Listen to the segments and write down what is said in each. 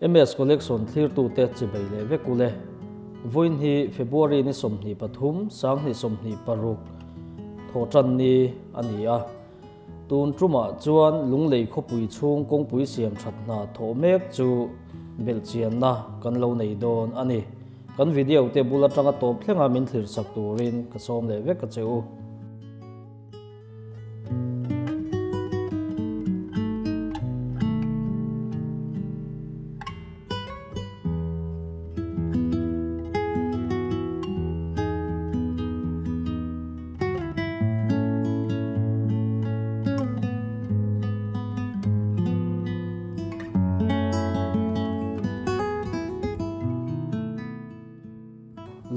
MS Collection thlirtute chibei leh vek ule. Vawiin hi February ni 23, 2026 thawhtan ni a ni a. Tun tumah chuan Lunglei khawpui chhung kawngpui siam that hna thawh mek chu belhchianna kan lo nei dawn a ni. Kan video te bul atanga tawp thlenga min thlir sak turin ka sawm leh vek a che u.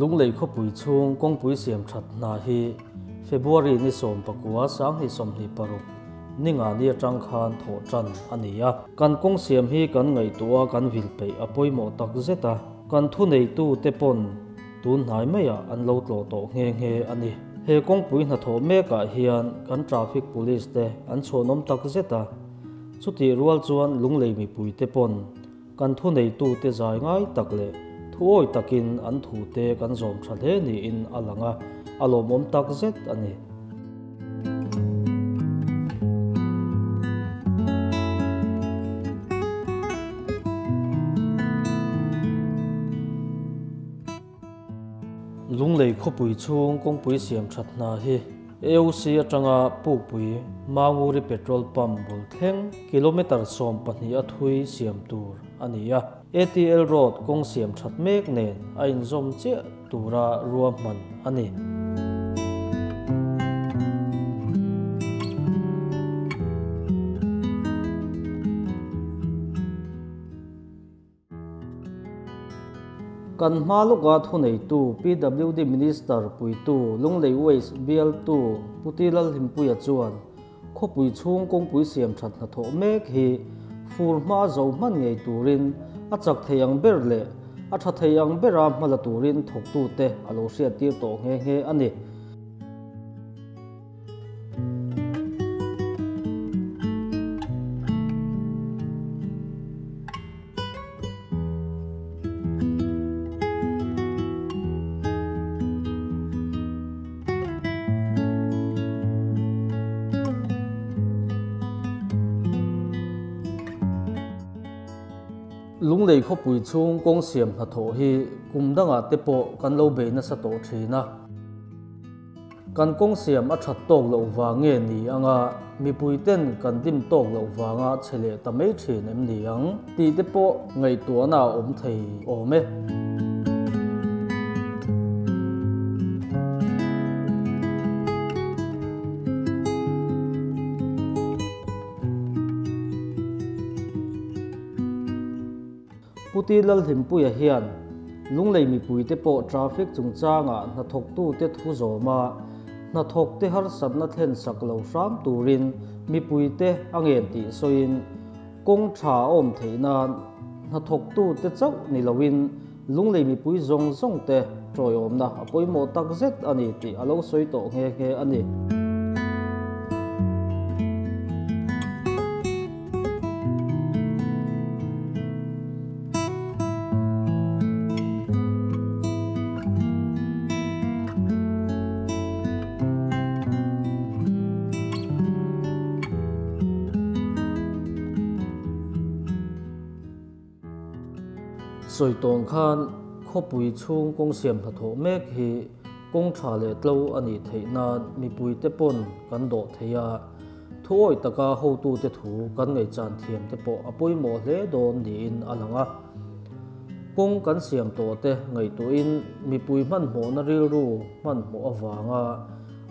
Lunglei khawpui chhung kawngpui siam that hna hi February ni 19 2026 ninga ni atang khan thawh tan a ni a. Kan kawng siam hi kan ngaihtuah a kan vil peih a pawimawh tak zet a, kan thuneitu te pawn tun hnai maiah an lo tlawh tawh nghe nghe a ni. He kawngpui hnathawh mekah hian kan traffic police te an chhuanawm tak zet a, chutih rual chuan Lunglei mipui te pawn kan thuneitu te zai ngai tak leh thuawi takin an thu te kan zawm tha hle niin a lang a, a lawmawm tak zet a ni. Lunglei khawpui chhung kawngpui siam that hna hi AOC atanga Pukpui Manguri Petrol Pump bul thleng kilometre 12 a thui siam tur a ni a. ATL Road kawng siam that mek nen a inzawm chiah tura ruahman a ni. Kan hma lawka thuneitu PWD Minister puitu Lunglei Waste bialtu Pu Ti Lalhlimpuia chuan khawpui chhung kawngpui siam that hnathawh mek hi fur hma zo hman ngei turin a chak thei ang ber leh a tha thei ang bera hma la turin thawktute a lo hriattir tawh nghe nghe a ni. Lunglei khawpui chhung kawng siam hnathawh hi kum dangah te pawh kan lo bei nasa tawh thin a. Kan kawng siam a that tawk loh vang nge ni anga mipui ten kan dim tawk loh vanga chhe leh ta mai thin em ni ang tih te pawh ngaihtuahna a awm thei awm e. Pu Ti Lalhlimpuia hian Lunglei mipuite pawh traffic chungchangah hnathawktute thu zawm a, hnathawkte harsatna thlen sak lo hram turin mipuite a ngen tih sawiin kawng tha a awm theih nan hnathawktute chauh ni loin Lunglei mipui zawng zawngte tawiawmna a pawimawh tak zet a ni tih a lo sawi tawh nghe nghe a ni. Sawi tawng khan khawpui chhung kawng siam hnathawh mek hi kawng tha leh tlo a nih theih nan mipuite pawn kan dawh thei a. Thuawi taka hotute thu kan ngaihchan thiam te pawh a pawimawh hle dawn niin a lang a. Kawng kan siam tawh te ngaihtuahin mipui hmanhmawhna rilru hmanhmawh avanga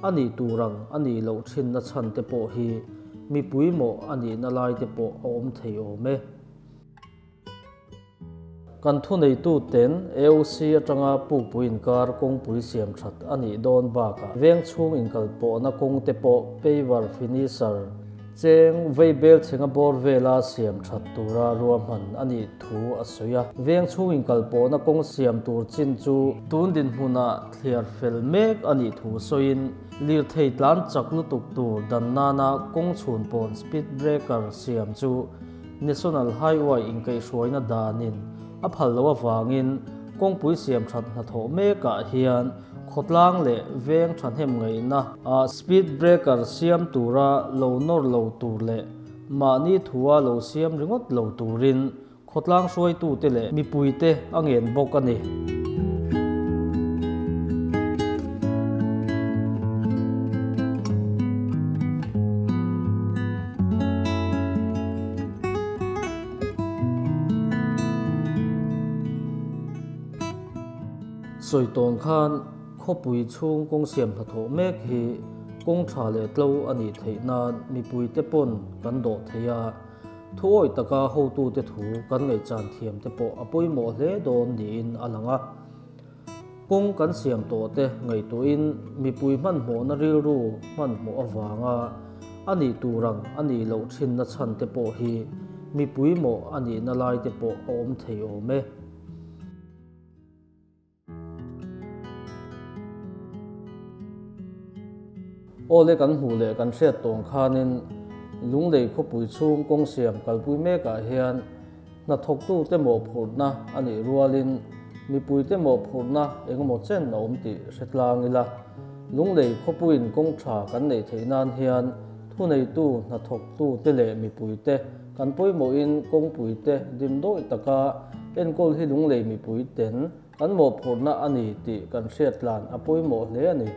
a nih tur ang a nih loh thinna chhan te pawh hi mipui mawh a nihna lai te pawh a awm thei awm e. Kan thuneituten AOC atanga pukpui inkar kawngpui siam that a nih dawn bakah veng chhung inkalpawhna kawng te pawh paver finisher cheng veibel chhenga bawr vela siam that tura ruahman a nih thu a sawi a. Veng chhung inkalpawhna kawng siam tur chin chu tun dinhmunah thliar fel mek a nih thu sawiin lirthei tlan chak lutuk tur dan nana kawng chhun pawn speed breaker siam chu. National Highway inkaihhruaina danin a phal loh avangin kawngpui siam that hnathawh mekah hian khawtlang leh veng thahnem ngaihna ah speed breaker siam tura lo nawr lo tur leh mahni thua lo siam ringawt lo turin Khawtlang hruaitute leh mipuite a ngen bawk a ni. Sawi tawn khan khawpui chhung kawng siam hnathawh mek hi kawng tha leh tlo a nih theih nan mipuite pawn kan dawh thei a. Thuawi taka hotute thu kan ngaihchan thiam te pawh a pawimawh hle dawn niin a lang a. Kawng kan siam tawh te ngaihtuahin mipui hmanhmawhna rilru hmanhmawh avanga a nih tur ang a nih loh thinna chhan te pawh hi mipui mawh a nihna lai te pawh a awm thei awm e. Awle kan hmuh leh kan hriat tawng khanin Lunglei khawpui chhung kawng siam kalpui mekah hian hnathawktute mawhphurhna a nih rualin mipuite mawhphurhna engemaw chen a awm tih hre tlang ila. Lunglei khawpuiin kawng tha kan neih theih nan hian thuneitu hnathawktute leh mipuite kan pawimawhin kawngpuite dimdawi taka enkawl hi Lunglei mipui ten Kan mawhphurhna a ni tih kan hriat tlan a pawimawh hle a ni.